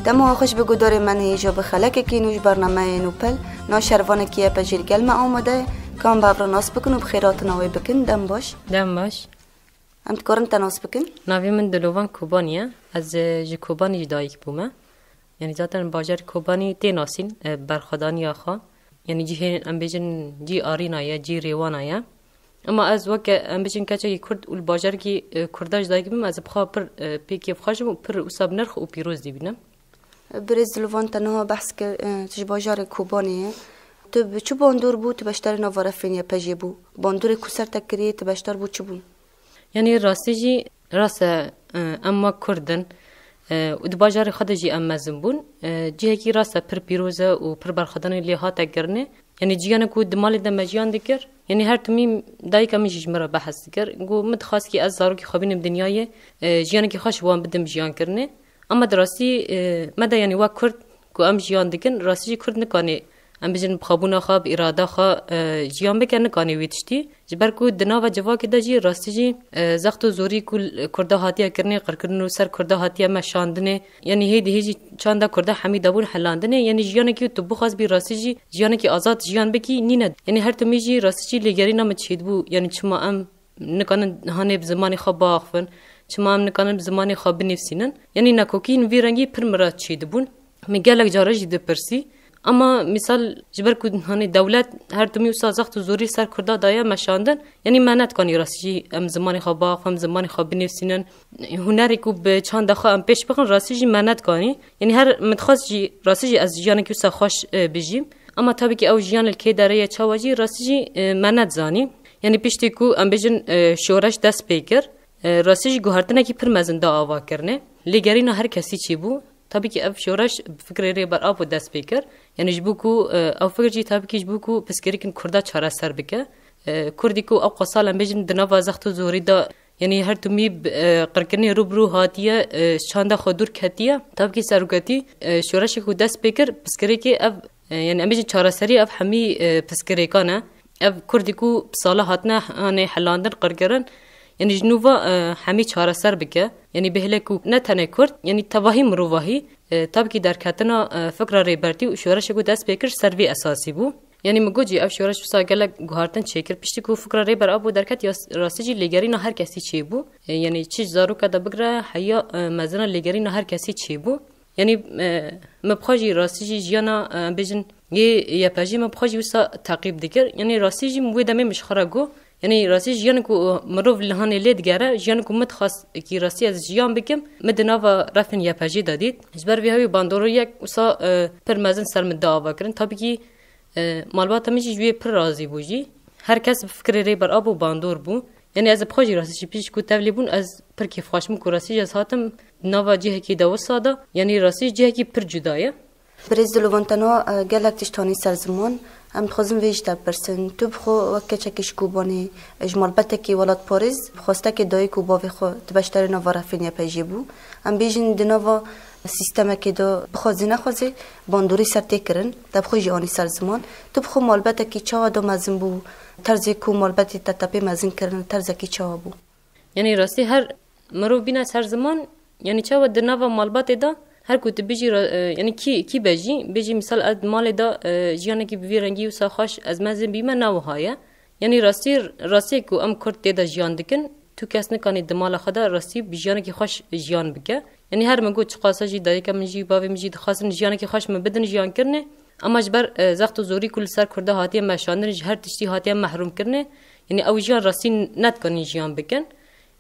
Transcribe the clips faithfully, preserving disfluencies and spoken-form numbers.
Dema xweş bi gudarê me nihêja bi xelekekî nû ji bernameyê Nûpel, na şervanekî ye pejî li gel me amade ye. Kan bi hev re nas bikin û bi xêratina wê bikin. Dem baş. Dem baş. Em dikarin te nas bikin? Navê min Dilovan Kobanî ye. Ez, e, ji Kobanî ji dayik bûme. Yanî zaten bajarê Kobanî tê nasîn, e, berxwedaniya xwe. Yanî cihê, em bêjin, cî arîna ye, cî rêwana ye. Ema ez weke, em bêjin, keçekî Kurd û li bajarekî, e, Kurda ji dayik bim, ez bi xwe pir, e, pê kêfxweş im û pir wisa bi nirx û pîroz dibînim. Birêz Dilovan, te niha behs kir, e, tu ji bajarê Kobanê ye. Tu bi çi bandor bû, tu beşdarê nava refên YPJ'ê bû? Bandorê ku ser te kirî, tu beşdar bû çi bûn? Yanî rastî jî rast e, e, em wek Kurd in, e, û di bajarê xwe de jî em mezin bûn. E, cihekî rast e, pir pîroz e û pir berxwedanê lê hate kirinê. Yanî jiyanek ku di malê de me jiyan dikir, yanî her timî dayika min jî ji min re behs dikir. Got, min dixwast kî ez zarokî xwe bînim dinyayê, e, jiyanekî xweş wan bidim jiyan kirinê. Ama di rastî, e, me de, yanî wek Kurd ku em jiyan dikin, rastî jî Kurd nikanê, em bijin, bi xwebûna xwe, bi îrada xwe, e, jiyan bike, nikanê wî tiştî. Ji ber ku di nava civakê de jî rastî jî, e, zext û zorî ku l-, Kurda hatiye kirinê, qirkirin û ser Kurda hatiye meşandinê, yanî hêdî hê jî çanda Kurda hemî dabûn helandinê, yanî jiyanekî tu bixwazbî rastî jî jiyanekî azad jiyan bikî, nîne. Yanî her timî jî rastî jî lêgerîna min çêdibû, yanî çima em nikanin hanê bi zimanê xwe biaxivin, çima em nikanin bi zimanê xwe binivîsînin. Yanî nakokiyên vî rengî pir min re çêdibûn. Min gelek cara jî dipirsî. Ama misal, ji ber ku hanê dewlet her timî wisa zext û zorî ser Kurda daye meşandin, yanî me nedikanî rastî jî em zimanê xwe biaxivin, zimanê xwe binivîsînin. Hunerê ku bi çanda xwe em pêş bixin, rastî jî me nedikanî. Yanî her min dixwest jî, rastî jî ez jiyanekî wisa xweş, e, bijîm. Ama tabii ki ew jiyan li kê derê ye, çawa jî, rastî jî, e, me nedizanî. Yanî piştî ku em bêjin, e, şoreş dest pê kir, e, rastî jî guhertinekî pir mezin da ava kirinê. Lêgerîna her kesî çêbû. Tabii ki ev şoreş bi fikrê Rêber Apo dest pê kir. Yanî ji bo ku, e, ew fikir jî tabii ki ji bo ku pirsgirêkên Kurda çareser bike. E, Kurdî ku ew qasal em bêjin di nava zext û zorî de, yanî her timî bi, e, qirkirinê rû bi rû hatiye, e, çanda xwe dûr ketiye. Tabii ki seroketî, e, şoreşê ku dest pê kir, pirsgirêkê ev, e, yanî em bêjin çareserî ev hemî, e, pirsgirêkan e. Ev Kurdî ku bi sala hatine hanê helandin, qirkirin, yanî ji nû ve, e, hemî çareser bike. Yanî bêhile ku ne tenê Kurd, yanî tevahî mirovahî, e, tabii ki derketina, e, fikra Rêbertî û şoreşê ku dest pê kir ser vî esasî bû. Yanî min got jî ev şoreş wisa gelek guhartin çêkir. Piştî ku fikra Rêber Apo derket, ya rastî jî lêgerîna her kesî çêbû. E, yanî çi ji zaroka de bigire heya, e, mezina lêgerîna her kesî çêbû. Yanî, e, me bi xwe jî rastî jî jiyana, e, em bêjin, yê YPJ'ê me bi xwe jî wisa teqîb dikir. Yanî rastî jî wê demê min ji xwe re got. Yanî rastî jiyanek ku mirov li hanê lê digere, jiyanek ku min dixwast kî rastî ez jiyan bikim, min di nava refên YPJ'ê de dît. Ji ber vê hewî bandoriyek wisa, e, pir mezin ser min da ava kirin. Tabii ki, e, malbata min jî ji wê pir razî bû jî. Her kes bi fikrê Rêber Apo bandor bû. Yanî ez bi xwe jî rastî jî pişt ku tevlî bûn, ez pir kêfxweş bûm ku rastî jî ez hatim nava cihekî de wisa de. Yanî rastî cihekî pir cuda ye. Birêz Dilovan, te niha, e, gelek tişt hanî ser ziman. Em dixwazin vê jî te bipirsin. Tu bi xwe wek keçekî ji Kobanê, e, ji malbetekî welatparêz, bi xwestekê dayik û bavê xwe tu beşdarê nava refên YPJ'ê bû. Em bêjin di nava sîstemekê de bixwazî nexwazî bandorî ser tê kirin. Te bi xwe jî anî ser ziman. Tu bi xwe malbetekî çawa da mezin bû? Terzê ku malbetê te te pê mezin kirin, terzekî çawa bû? Yanî rastî her mirov bîne ser ziman, yanî çawa di nava malbatê de her ku tu bijî ra-, e, yanî kî, kî be jî, bijî misal ez di malê de, e, jiyanekî bi vî rengî wisa xweş ez mezin bîme, ne wiha ye. Yanî rastî, rastî ku em Kurd tê de jiyan dikin, tu kes nikanî di mala xwe de rastî bi jiyanekî xweş jiyan bike. Yanî her min got çiqasa jî dayika min jî, bavê min jî dixwazin jiyanekî xweş min bidin jiyan kirinê. Ema ji ber, e, zext û zorî ku li ser Kurda hatiye meşandin, ji her tiştî hatiye mehrûm kirinê. Yanî ew jiyan rastî nedikanîn jiyan bikin.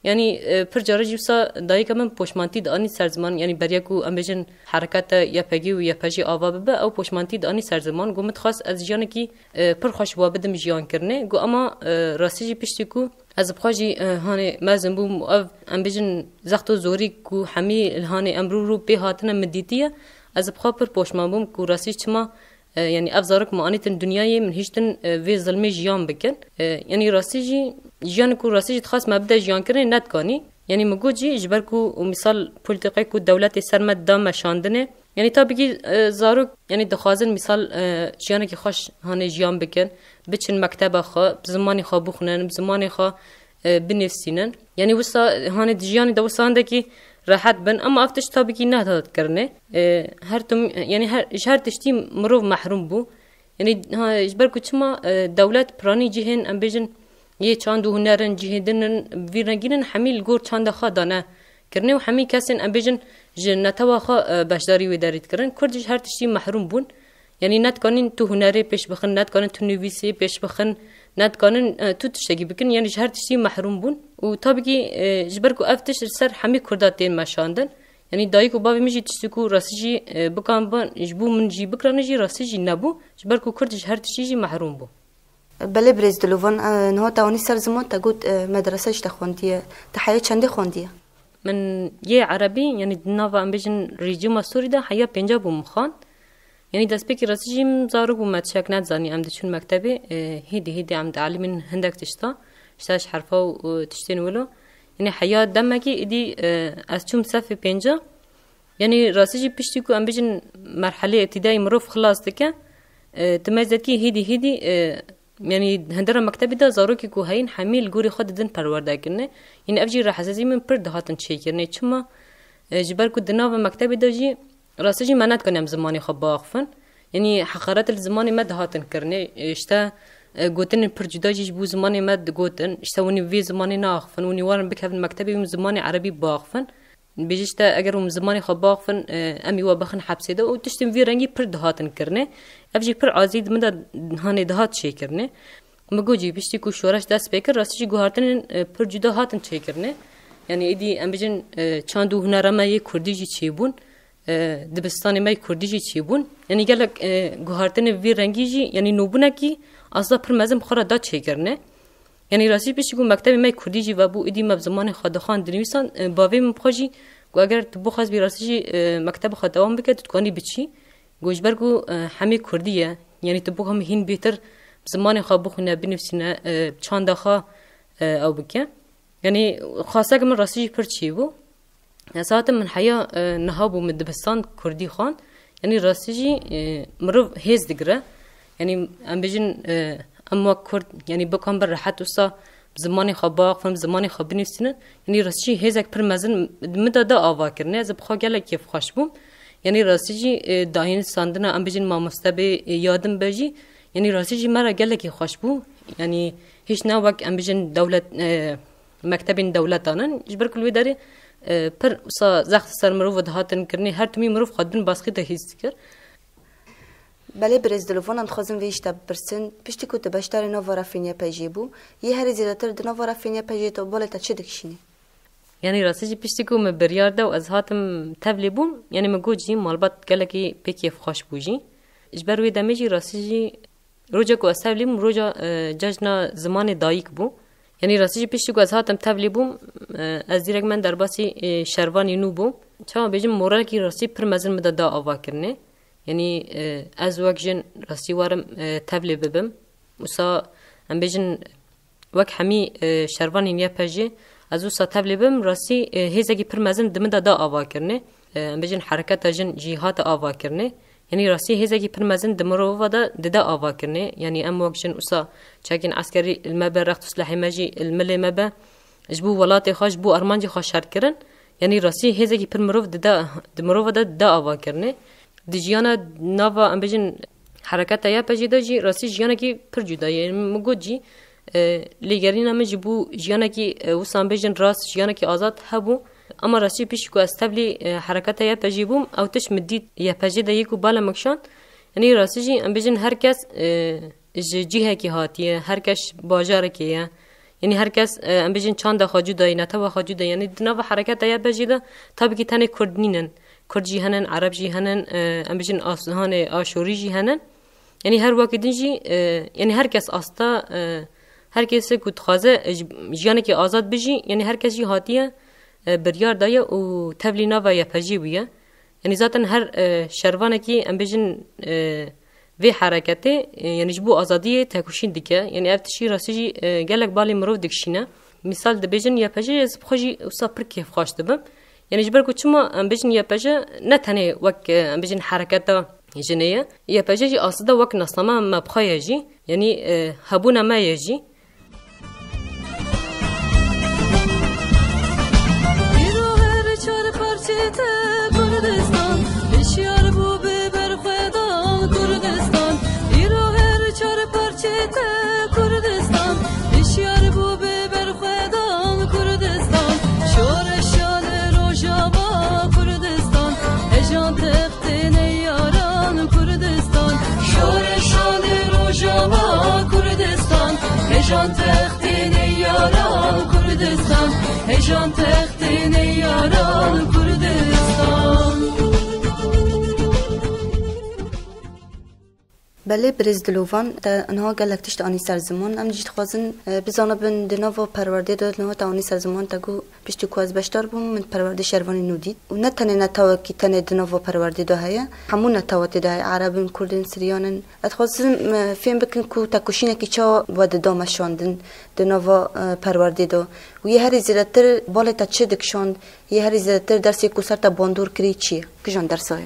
Yanî, e, pir cara jî wisa dayika min poşmantî dianî ser ziman, yanî beriya ku em bêjin hereketa YPG'ê û YPJ'ê ava bibe, ew poşmantî dianî ser ziman. Got, min dixwest ez jiyanekî, e, pir xweş wa bidim jiyan kirinê. Got, ema, e, rastî jî piştî ku ez bi xwe jî, e, hanê mezin bûm û ev, em bêjin, zext û zorî ku hemî li hanê em rû rû pê hatine min dîtiye, ez bi xwe pir poşman bûm ku rastî çima E, yanî ev zarok min anîtin dinyayê, min hiştin, e, vê zilmê jiyan bikin. E, yanî rastî jî, jiyan ku rastî jî dixwest me bide jiyan kirinê, nedikanî. Yanî min got jî, ji ber ku û misal polîtîkayê ku dewletê ser me da meşandinê. Yanî tabii ki, e, zarok, yanî dixwazin misal, e, jiyanekî xweş hanê jiyan bikin, biçin mekteba xwe, bi zimanê xwe bixwînin, bi zimanê xwe, e, binivîsînin. Yanî wisa hanê di jiyanê de wisa hindekî rehet bin, ama ev tişt tabîkî nehat kirinê. E, her tim, yani her, ji her tiştî mirov mehrum bû. Yani ha, ji ber ku çima, e, dewlet piranî cihên, em bêjin, yê çand û hunerin, cihê din in, vî rengîn in, hemî li gor çanda xwe dane kirinê û hemî kesên, em bêjin, ji netewa xwe, e, beşdarî wê derî dikirin. Kurd ji her tiştî mehrum bûn. Yani nedikanin tu hunerê pêş bixin, nedikanin tu nivîsê pêş bixin, nedikanin, e, tu tiştekî bikin. Yani ji her tiştî mehrum bûn. Û tabîkî, e, ji ber ku ev tişt li ser hemî Kurda tên meşandin. Yani dayik û bavê min jî tiştî ku rastî jî, e, bikan ban ji bo min jî bikirane jî rastî jî nebû. Ji ber ku Kurd ji her tiştî jî mehrum bû. Belê birêz Dilovan, e, niha te anî ser ziman, te got, e, medrese ji te xwendiye. Te heya çendê xwendiye? Min yê erebî, yani di nava, em bêjin, rejîma Sûrî de heya pênca bû min xwend. Yani destpêkî rastî jî min zarok bû, me tiştek nedizanî, em diçûn mektebê, e, hêdî hêdî em dielîmin hindek tişta, işte ji herfa û, û tiştên wilo. Yani heya demekî îdî, e, ez çûm sefê pênca. Yani rastî jî piştî ku, em bêjin, merhelê îbtîdayî mirov xilas dike, e, tu mezekî hêdî hêdî, e, yani hindira mektebê de zarokê ku heyîn hemî li gorî xwe didin perwerdekirinê. Yine ev jî rehsizî min pir dihatin çêkirinê. Çima? E, ji ber ku di nava mektebê de jî rastî jî me nedikane em zimanê xwe biaxifin. Yani heqaret li zimanê me dihatin kirinê. E, işte, e, gotinên pir cuda jî ji bo zimanê me digotin. İşte hûn ê vê zimanê naaxifin, hûn ê werin bikevin mektebê, hûn zimanê erebî biaxifin. Bêje işte, eger hûn zimanê xwe biaxifin, e, em ê we bixin hepsê de û tiştên vî rengî pir dihatin kirinê. Ev jî pir azî di min de hanê dihat çêkirinê. Min got jî, piştî ku şoreş dest pê kir, rastî jî guhartinên, e, pir cuda hatin çêkirinê. Yani êdî em bêjin, e, çand û hunera me yê kurdî jî çêbûn, e, dibistanê me yê kurdî jî çêbûn. Yani gelek, e, guhartinê vî rengî jî, yani nûbûnekî aslında pir mezin bi xwe re da çêkirinê. Yani rastî piştî ku mektebê me kurdî jî vebû, êdî me bi zimanê xwe dixwend dinivîsan, e, bavê min bi xwe jî got, eger tu bixwazbî rastî jî, e, mekteba xwe dewam bike, tu dikanî biçî. Got, ji ber ku, e, hemê kurdî ye, yani tu bixwazî hîn bêtir bi zimanê xwe bixwîne, binivîsîne, e, çanda xwe, e, ew bike. Yani xwestek min rastî jî pir çêbû. Ez hatim min heya, e, niha bû min dibistan kurdî xwend. Yani rastî jî, e, mirov hêz digire. Yani em bêjin, e, em wek kurd, yani bikan bi rehet wisa zimanê xwe biaxifin, zimanê xwe binivîsînin. Yani rastî jî hêzek pir mezin min de da ava kirinê. Ez bi xwe gelek kêfxweş bûm. Yani rastî jî, e, dahînsandina, em bêjin, mamoste bê, e, ya din be jî, yani rastî jî me re gelekî xweş bû. Yani hîç ne wek, em bêjin, dewlet, e, mektebên dewletan in. Ji ber ku li wê derê, e, pir wisa zext ser mirov dihatin kirinê, her timî mirov xwe di bin baskî de hîs dikir. Belê birêz Dilovan, em dixwazin vê ji te bipirsin. Piştî ku tu beşdarê nava refên Y P G bû, yê herî zêdetir di nava refên Y P G de balê te çi dikişînî? Yani rastî jî piştî ku min biryar da û ez hatim tevlê bûm, yani min got jî malbat gelekî pê kêfxweş bû jî. Ji ber wê demê jî rastî jî roja ku ez tevlî bûm, roja, e, cejna zimanê dayik bû. Yanî rastî jî piştî ku ez hatim tevlî bûm, e, ez dîrek me derbasî, e, şervanî nû bûm. Çawa bêjim, moralekî rastî pir mezin min de da avakirinê. Yanî, e, ez wek jin rastî warim, e, tevlê bibim. Wisa em bêjin, wek hemî, e, şervanên Y P G, ez wisa tevlê bim, rastî, e, hêzekî pir mezin di min de da avakirinê. E, em bêjin hereketa jin jî hate avakirinê. Yanî rastî hêzekî pir mezin di mirova de dide avakirinê. Yanî em wek jin wisa çekên eskerî li me be, rext û silahê me jî li milê me be, ji bo welatê xwe, ji bo armancê xwe şer kirin. Yanî rastî hêzekî pir mirov dide, di mirova de dide avakirinê. Di jiyana nava, em bêjin, hereketa Y P G de jî rastî jiyanekî pir cuda ye. Min got jî, e, lêgerîna min ji bo jiyanekî, e, wisa em bêjin rast, jiyanekî azad hebû. Ama rastî piştî ku ez tevlî, e, hereketa Y P G bûm, ew tişt min dît Y P G de yê ku bala min kişand. Yanî rastî jî em bêjin her kes, e, ji cihekî hatiye, her kes bajarekê ye. Yanî her kes, e, em bêjin çanda xwe cuda ye, netewa xwe cuda ye. Yanî di nava hereketa Y P G de tabî ki tenê Kurd nînin. Kurd jî henin, Ereb jî henin, e, em bêjin as-, hanê Aşorî jî henin. Yanî her wekî din jî, e, yanî her kes asta, e, her kesê ku dixwaze, e, ji, jiyanekî azad bijî, yanî her kes jî hatiye, e, biryar daye û tevlî nava Y P G bûye. Yanî zaten her, e, şervanekî, em bêjin, e, vê hereketê, e, yanî ji bo azadiyê tekoşîn dike. Yanî ev tiştî rastî jî, e, gelek balê mirov dikişîne. Mîsal dibêjin Y P G, ez bi xwe jî wisa pir kêfxweş dibim. Yanî ji ber ku çima em bêjin Y P G ne tenê wek, e, em bêjin hereketa jinê ye. Y P G jî aslında wek nasname me bi xwe ye jî. Yanî, e, hebûna me ye jî. Îro her çar Textê neyara Kurdistan, hejan textê neyara Kurdistan. Belê birêz dilovan, te niha gelek tişt anî ser ziman. Em jî dixwazin, e, bizanibin di nava perwerdê de niha te anî ser ziman, te got piştî ku ez beşdar bûm, min perwerdê şervanî nû dît. Û ne tenê netewekî tenê di nava perwerdê de heye, hemû netewa tê de heye, Ereb in, Kurd in, Siryan in. Ez dixwazim, e, fêm bikin ku tekoşînekî çawa we dida meşandin di nava, e, perwerdê de. Û yê herî zêdetir balê te çi dikişand, yê herî zêdetir dersê ku ser te bandor kirî çi ye? Kijan dersa ye?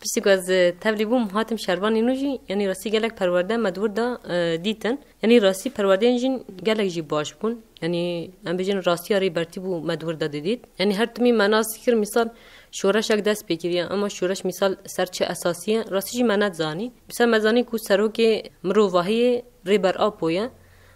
Piştî ku ez, e, tevlî bûm, hatim şervanê nû jî, yanî rastî gelek perwerde me di wir de, e, dîtin. Yanî rastî perwerdeyên jî gelek jî baş bûn. Yanî em bêjin rastiya Rêbertî bû me di wir de didît. Yanî her timî me nas dikir, mîsal şoreşek dest pê kiriye, ama şoreş mîsal ser çi esasî ye, rastî jî me nedizanî. Mîsal me zanî ku serokê mirovahiyê Rêber Apo ye.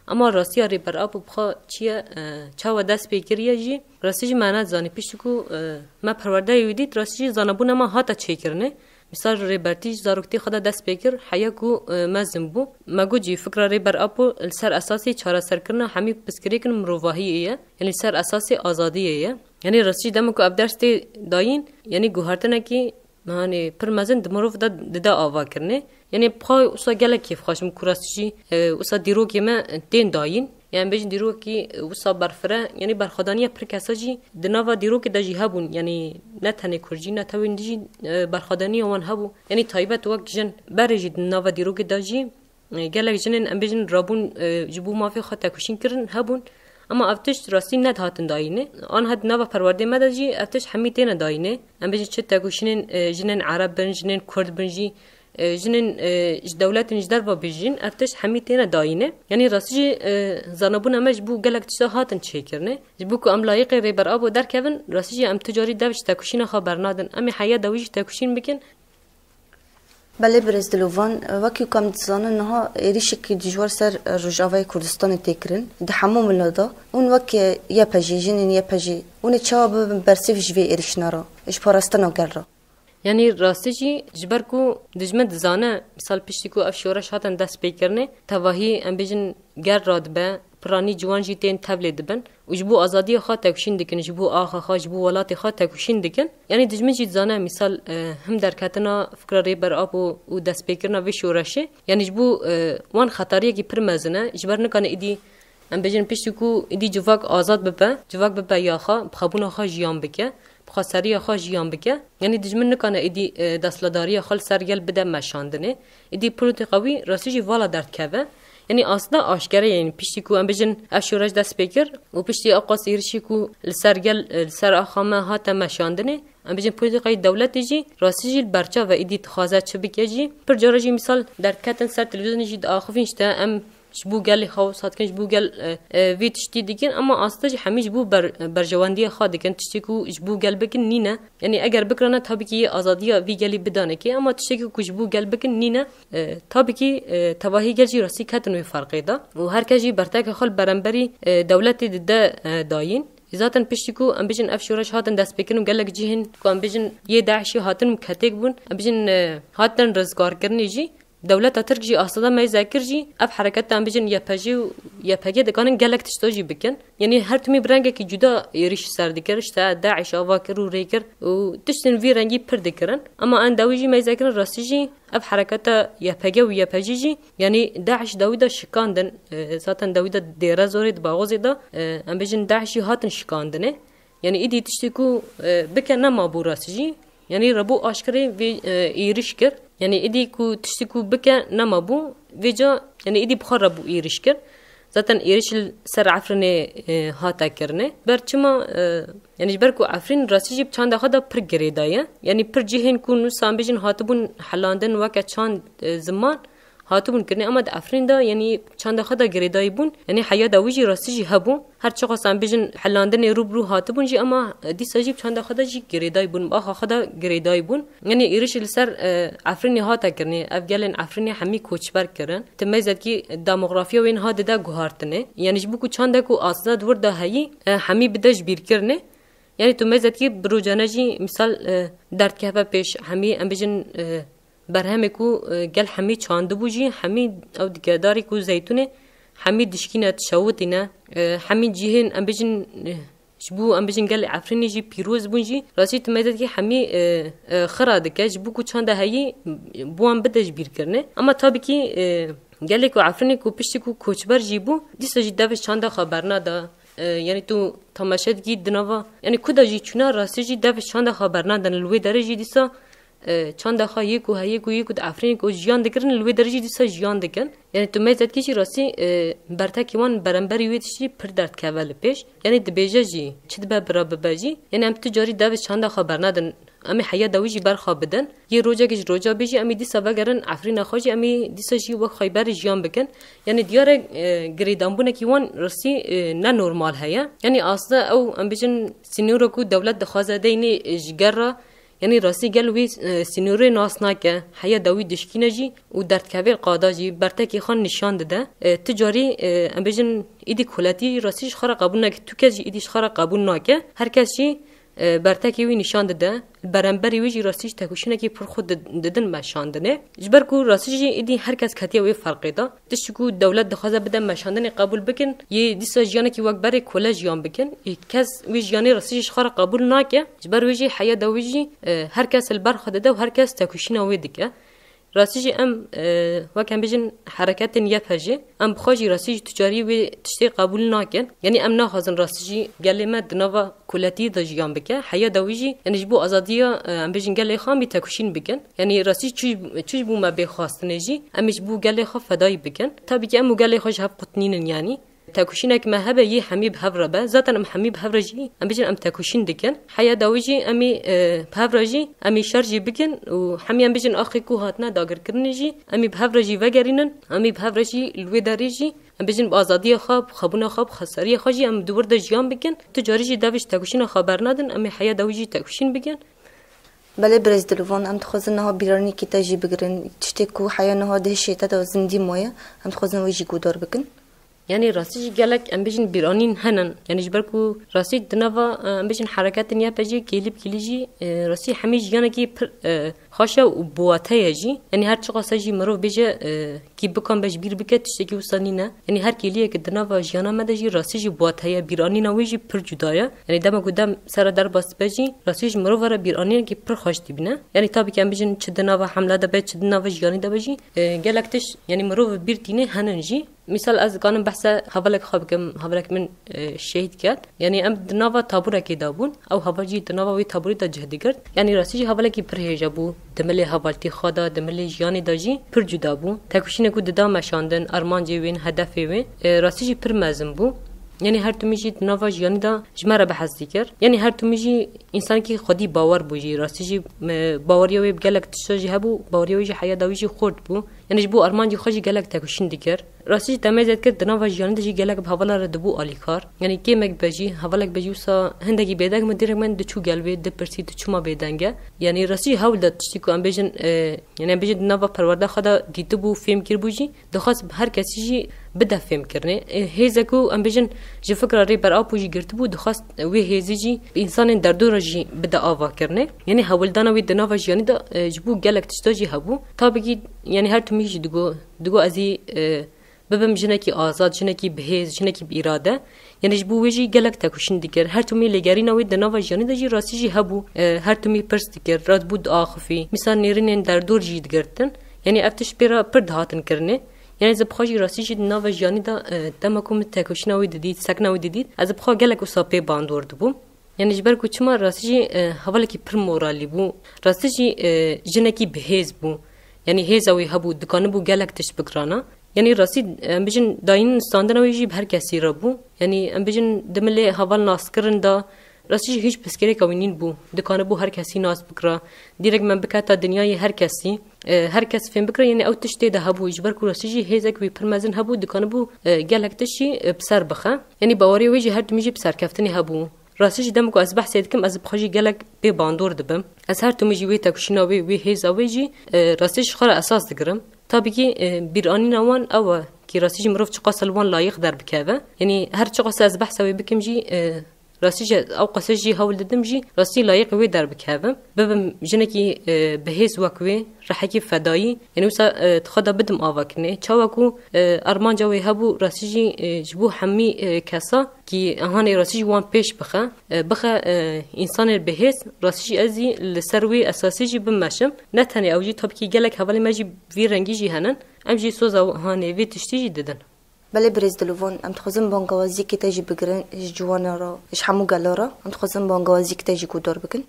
Ama rastiya Rêber Apo bi xwe çi ye, e, çawa dest pê kiriye jî, rastî jî me nedizanî. Piştî ku, e, me perwerdeyê wî dît, rastî jî zanebûna me hate çêkirinê. Mîsal Rêbertî ji zaroktî xwe de dest pê kir, heya ku, e, mezin bû. Me got jî fikra Rêber Apo li ser esasê çareserkirina hemî pirsgirêkên mirovahiyê ye, yanî li ser esasê azadiyê ye. Yanî rastî dema ku ev ders tê dayîn, yanî guhertinekî, hanê, pir mezin di mirov de dide avakirinê. Yanî bi xwe wisa gelek kêfxweş im ku rastî jî, e, wisa dîrokê me tên dayîn. Yanî bêjin dîrokî, e, wisa berfire, yanî berxwedaniya pir kesa jî di nava dîrokê de jî hebûn. Yanî ne tenê Kurd jî, ne tewên dî jî, e, berxwedaniya wan hebû. Yanî taybet wek jin berê jî di nava dîrokê de jî, e, gelek jinên, em bêjin, rabûn, e, ji bo mafê xwe tekoşîn kirin hebûn. Ama ev tişt rastî nedihatin dayînê. Aniha di nava perwerdê me de jî ev tişt hemî têne dayînê. Em bêjin çi tekoşînên, e, jinên Ereb bin, jinên Kurd bin jî, e, jinên, e, ji dewletên ji derve bijîn, ev tişt hemî têne dayîne. Yanî rastî jî, e, zanebûna me ji bo gelek tişta hatin çêkirine. Ji bo ku em layiqê Rêber Apo derkevin, rastî jî em tu carî dev ji tekoşîna xwe bernadin. Em ê heya dawî jî tekoşîn bikin. Belê birêz dilovan, wekî ku em dizanin niha êrişekî dijwar ser Rojavayê Kurdistanê tê kirin, di hemû mila de. Hûn wek Y P G, jinên Y P G, hûn ê çawa bibin bersiv ji vê êrişina re, ji parastina gel re? Yanî rastî jî ji ber ku dijmin dizane, misal piştî ku ev şoreş hatin dest pê kirinê, tevahî em bêjin gel radibe, piranî ciwan jî tên tevlê dibin û ji bo azadiya xwe tevşîn dikin, ji bo axa xwe, ji bo welatê xwe tevşîn dikin. Yanî dijmin jî dizane, misal, e, him derketina fikra Rêber Apo û destpêkirina vê şoreşê, yanî ji bo, e, wan xetariyekî pir mezin e, ji ber nikane îdî Em bêjin piştî ku îdî civak azad bibe, civak bibe ya xwe, bi xwebûna xwe jiyan bike, bi xweseriya xwe jiyan bike. Yanî dijmin nikane îdî, e, desthilatdariya xwe li ser gel bide meşandinê. Îdî polîtîka wî rastî jî vala derdikeve. Yanî aslında aşkere ye, yanî piştî ku em bêjin ev şoreş dest pê kir û piştî ew qas êrişî ku li ser gel, e, li ser axa me hate meşandinê, em bêjin polîtîkayê dewletê jî rastî jî li berçav e, îdî dixwaze çi bike jî. Pir cara jî misal derketin ser televîzyonê jî diaxivîn işte em ji bo gelê xwe wisa dikin, ji bo gel, e, e, vê tiştî dikin, ama aslında jî hemî ji bo ber-, berjewendiya xwe dikin, tiştê ku ji bo gel bikin nîne. Yanî eger bikirane, tabii ki yê azadiya vî gelî bidanekê, ama tiştekî ku ji bo gel bikin nîne, e, tabii ki, e, tevahî gel jî rastî ketin wê ferqê de. Û her kes jî berteka xwe li beramberî, e, dewletê dide, e, dayîn. Zaten piştî ku em bêjin ev şoreş hatin destpêkirin û gelek cihên ku em bêjin yê DAIŞ'ê hatin û ketêk bûn, em bêjin, e, hatin rizgarkirinê jî, Dewleta Tirk jî aslında meyze kir jî, ev hereketa em bêjin Y P G û Y P G dikanin gelek tişta jî bikin. Yanî her timî bi rengekî cuda êrîş ser dikir, işte DAIŞ ava kir û rê kir û tiştên vî rengî pir dikirin. Ama en dawî jî meyze kirin rastî jî ev hereketa Y P G û Y P G jî, yanî DAIŞ dawî de şikandin, e, zaten dawî de Dêrezorê di Baxozê de, e, em bêjin DAIŞ jî hatin şikandinê. Yanî îdî tiştê ku, e, bike nema bû rastî jî. Yanî Rebo aşkerê vê, e, êrîş kir. Yanî îdî ku tiştî ku bike nema bû, vêca, yanî îdî bi xwe re bû êrîş kir. Zaten êrîş li ser Efrînê, e, hate kirinê. Ber çima, e, yanî ji ber ku Efrîn rastî jî bi çanda xwe de pir girêdayî ye. Yanî pir cihên ku nûsan bêjin hatibûn helandin weke çand, e, ziman, hatibûn kirinê, ama di Efrîn de, yanî çanda xwe de girêdayî bûn, yanî heya dawî jî rastî jî hebû. Her çiqas em bêjin helandinê rû bi rû hatibûn jî, ama, e, dîsa jî çanda xwe de jî girêdayî bûn, bi axa xwe de girêdayî bûn. Yanî êrîş li ser, e, Efrînê hate kirinê. Ev gelên Efrînê hemî koçber kirin. Tu meyzekî demografiya wê niha dide guhartinê. Yanî ji bo ku çandek û aslında di wir de heyî, e, hemî bide ji bîr kirinê. Yanî tu meyzekî bi rojane jî misal, e, derdikeve pêş hemî, em bêjin, e, berhemê ku, e, gel hemî çandibû jî, hemî ew dikedarî ku zeytûnê Hemî dişkîne, dişewitîne. E, hemî cihên, em bêjin, e, ji bo, em bêjin, gelê Efrînê jî pîroz bûn jî. Rastî tu meyzedkî hemî, e, e, xira dike. Ji bo ku çanda heyî, bo wan bide ji bîrkirinê. Ama tabî kî, e, gelê ku Efrînê ku piştî ku koçber jî bû, dîsa jî devê çanda xwe bernada. E, yanî tu temaşe dikî di nava, yanî ku da jî çûna rastî jî devê çanda xwe bernadin. Li wê derê jî dîsa, e, çanda xwe yê ku heyê ku yê ku di Efrînê ku jiyan dikirin, li wê derê jî dîsa jiyan dikin. Yanî tu meyzedkî jî rastî, e, bertekî wan beramberî wê tiştî pir derdkeve li pêş. Yanî dibêje jî, çi dibe bira bibe jî. Yanî em tu carî devê çanda xwe bernadin. Em ê heya dawî jî berxwe bidin. Yê rojekê ji roja bê jî em ê dîsa vegerin Efrîna xwe jî, em ê dîsa jî wek Xeyberê jiyan bikin. Yanî diyar e, e, girêdanbûnekî wan rastî, e, ne normal heye. Yanî aslında ew, em bêjin, sînoro ku dewlet dixwaze deynê, e, ji ger re, yanî rastî gel wî, e, sînorê nas nake, heya dawî dişkîne jî û derdkevê qada jî bertekê xwe nîşan dide. E, tu carî, e, em bêjin, îdî koletî rastî ji xwe re qebûl nake, tu kes jî îdî ji xwe re qebûl nake. Her kes jî, e, bertekê wî nîşan dide. Li beramberî wî jî rastî ji têkoşînekî pir xwe di-, didin meşandinê. Ji ber ku rastî jî îdî her kes ketiye wê ferqê de. Tiştî ku dewlet dixwaze bide meşandinê qebûl bikin, yê dîsa jiyanekî wek berê kole jiyan bikin. Yê kes wê jiyanê rastî jî ji xwe re qebûl nake. Ji ber wê jî heya dawî jî, e, her kes li ber xwe dide û her kes têkoşîna wê dike. Rastî jî em, e, wek em bêjin hereketên Y P G, em bi xwe jî rastî jî tu carî wê tiştê qebûl nakin. Yanî em naxwazin rastî jî gelê me di nava koletiyê de jiyan bike. Heya dawî jî, yanî ji bo azadiya, e, em bêjin gelê xwe em ê têkoşîn bikin. Yanî rastî çi, çi ji bo me bê xwestinê jî, em ê ji bo gelê xwe fedayî bikin. Tabî ki em û gelê xwe ji hev qutinînin yanî. Têkoşînek me hebe yê hemî bi hev re be. Zaten em hemî bi hev re jî, em bêjin em têkoşîn dikin. Heya dawî jî em ê, e, bi hev re jî em ê şer jî bikin û hemî em bêjin axê ku hatine dagirkirinê jî em ê bi hev re jî vegerînin. Em ê bi hev re jî li wê derê jî em bêjin bi azadiya xwe, bi xwebûna xwe, bi xweseriya xwe jî em di wir de jiyan bikin. Tu carî jî devê ji têkoşîna xwe bernadin. Em ê heya dawî jî têkoşîn bikin. Belê birêz Dilvan, em dixwazin niha bîranîkî te jî bigirin. Tiştê ku heya niha di hişê te de zindî maye, em dixwazin wê jî guhdar bikin. Yanî rastî jî gelek, em bêjin, bîranîn hene. Yanî ji ber ku rastî di nava, e, em bêjin, hereketên Y P G kêlî bi kêlî jî, e, rastî hemî jiyanekî pir, e, xweş e û bi wate ye jî. Yanî her çiqas e jî mirov bêje, e, kî bikan be ji bîr bike, tiştekî wisa nîne. Yanî her kêliyeke di nava jiyana me de jî rastî jî bi wate ye, bîranîna wê jî pir cuda ye. Yanî dema ku dem sere derbas dibe jî rastî ji mirova re bîranînekî pir xweş dibîne. Yanî tabî ki em bêjin çi di nava hemle de be, çi di nava jiyanî de be jî, e, gelek tişt, yanî mirov bi bîr tîne henin jî. Mîsal ez dikanim behsa hevalek xwe bikim, hevalek min, e, şehîd ket. Yanî em di nava taburekê de bûn. Ew heval jî di nava wê taburê de cih digirt. Yanî rastî jî hevalekî pir hêja bû. Di milê hevaltî xwe de, di milê jiyanê de jî pir cuda bû. Têkoşînê ku dida meşandin, armancê wê, hedefê wê, e, rastî jî pir mezin bû. Yanî her timî jî di nava jiyanî de ji me re bi hez dikir. Yanî her timî jî însanekî xwedî bawer bû jî. Rastî jî, e, baweriya wê bi gelek tişta jî hebû, baweriya wê jî heya dawî jî xurt bû. Yanî ji bo armancê xwe jî gelek têkoşîn dikir. Rastî jî te meyzet kir, di nava jiyanê de jî gelek bi hevala re dibû alîkar. Yanî kêmek be jî, hevalek be jî wisa hindekî bêdeng min, direk min diçû gel wê, dipirsî tu çima bêdeng e. Yanî rastî jî hewl da tiştî ku em bêjin, e, yanî em bêjin di nava perwerda xwe de dîtibû, fêm kiribû jî, dixwest her kesî jî bide fêmkirinê. E, hêzek ku em bêjin ji fikra Rêber Apo jî girtibû, dixwest wê hêzê jî bi însanên derdora jî bide avakirinê. Yanî hewldana wê di nava jiyanî de, e, ji bo gelek tişta jî hebû. Tabî ki, yanî her timî jî digo, digo ez ê, e, bibim jinekî azad, jinekî bihêz, jinekî bi îrade. Yanî ji bo wê jî gelek têkoşîn dikir. Her timî lêgerîna wê di nava jiyanî de jî rastî jî hebû. E, her timî pirs dikir, radibû diaxifî. Mîsal nêrînên derdor jî digirtin. Yanî ev tişt pê re pir dihatin kirinê. Yanî ez bi xwe jî rastî jî di nava jiyanî de, e, dema ku min têkoşîna wê didît, sekna wê didît, ez bi xwe gelek wisa pê bandor dibûm. Yanî ji ber ku çima rastî jî, e, hevalekî pir moralî bû. Rastî jî, e, jinekî bihêz bû. Yanî hêza wê hebû, dikanibû gelek tişt bikirana. Yanî rastî, em bêjin, dayîn standina wê jî bi her kesî re bû. Yanî em bêjin di milê heval naskirin de, rastî jî hîç pirsgirêka wî nîn bû. Dikanibû her kesî nas bikira. Direk me biketa dinyayê her kesî. E, her kes fêm bikira, yanî ew tişt tê de hebû. Ji ber ku rastî jî hêzek wî pir mezin hebû, dikanibû, e, gelek tişt jî, e, bi ser bixe. Yanî baweriya wê jî her timî jî bi serkeftinê hebû. Rastî jî dema ku ez behsê dikim, ez bi xwe jî gelek pê bandor dibim. Ez her timî jî wê têkoşîna wê, wê hêza wê jî, e, rastî ji xwe re esas digirim. Tabî ki, e, bîranîna wan ew e ki rastî jî mirov çiqas li wan layiq derbikeve. Yanî her çiqas ez behsa wê bikim jî, e, Rastî jî ew qasê jî hewl didim jî rastî layiqê wê derbikevim. Bibim jinekî, e, bihêz wek wê, rihekî fedayî. Yanî wisa, e, di xwe de bidim avakirinê. Çawa ku, e, armanca wê hebû rastî jî, e, ji bo hemî, e, kesa kî hanê rastî jî wan pêş bixe, e, bixe, e, însanê bihêz, rastî jî ez jî li ser wê esasî jî bimeşim. Ne tenê ew jî, tabii ki gelek hevalên me jî vî rengî jî henin. Em jî soza hanê vê tiştî jî didin. Belê birêz Dilovan, em dixwazin bangawaziyekê te jî bigirin ji ciwana re, ji hemû gela re. Em dixwazin bangawaziyekê te jî guhdar bikin.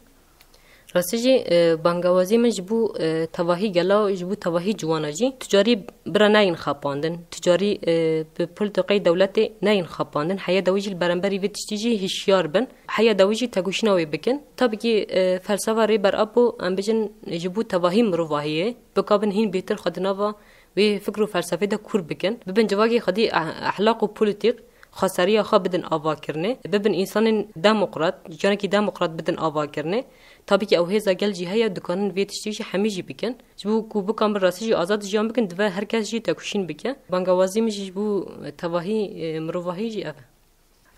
Rastî jî, e, bangawazî min ji bo, e, tevahî gela, ji bo tevahî ciwana jî. Tu carî bira neyên xapandin. Tu carî, e, bi polîtîkayê dewletê neyên xapandin. Heya dawî jî li beramberî vê tiştî jî hişyar bin. Heya dawî jî tekoşîna wê bikin. Tabii ki, e, felsefa Rêber Apo, em bijin ji bo tevahî mirovahiyê, bikabin hîn bêtir xwe di nava wê fikr û felsefê de kûr bikin. Bibin civakê xwedî eh-, ehlaq û polîtîk xweseriya xwe bidin avakirinê. Bibin însanên demokrat, jiyanekî demokrat bidin avakirinê. Tabii ki ew hêza gel jî heye, dikanin vê tiştî jî hemî jî bikin. Ji bo ku bikarin rastî jî azad jiyan bikin, divê her kes jî tekoşîn bike. Bangawazî min jî ji bo tevahî, e, mirovahî jî ev e.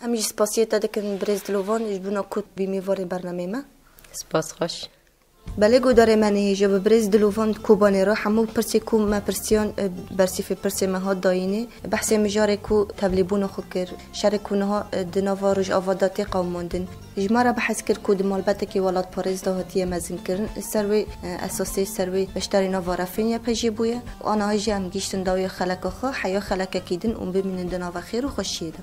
Em jî spasiyê te dikin birêz Dilovan ji bona ku bî mêvarê bernameyê me. Spas xweş. Belê guhdarê me nihêja bi birêz Dilovan Kobanê re hemû pirsê ku me pirsiyan, e, bersîfê pirsê me hat dayînê. Behsê mijarê ku tevlîbûna xwe kir, şerê ku niha, e, di nava Rojava de tê qewimandin. Ji me re behs kir ku di malbetekî welatparêz de hatiye mezinkirin, li ser wê, e, esasê, ser wê beşdarî nava refên Y P J bûye û aniha jî em gihîştin dawiya xeleka xwe, heya xelekekî din û bimînin di nava xêr û xweşiyê de.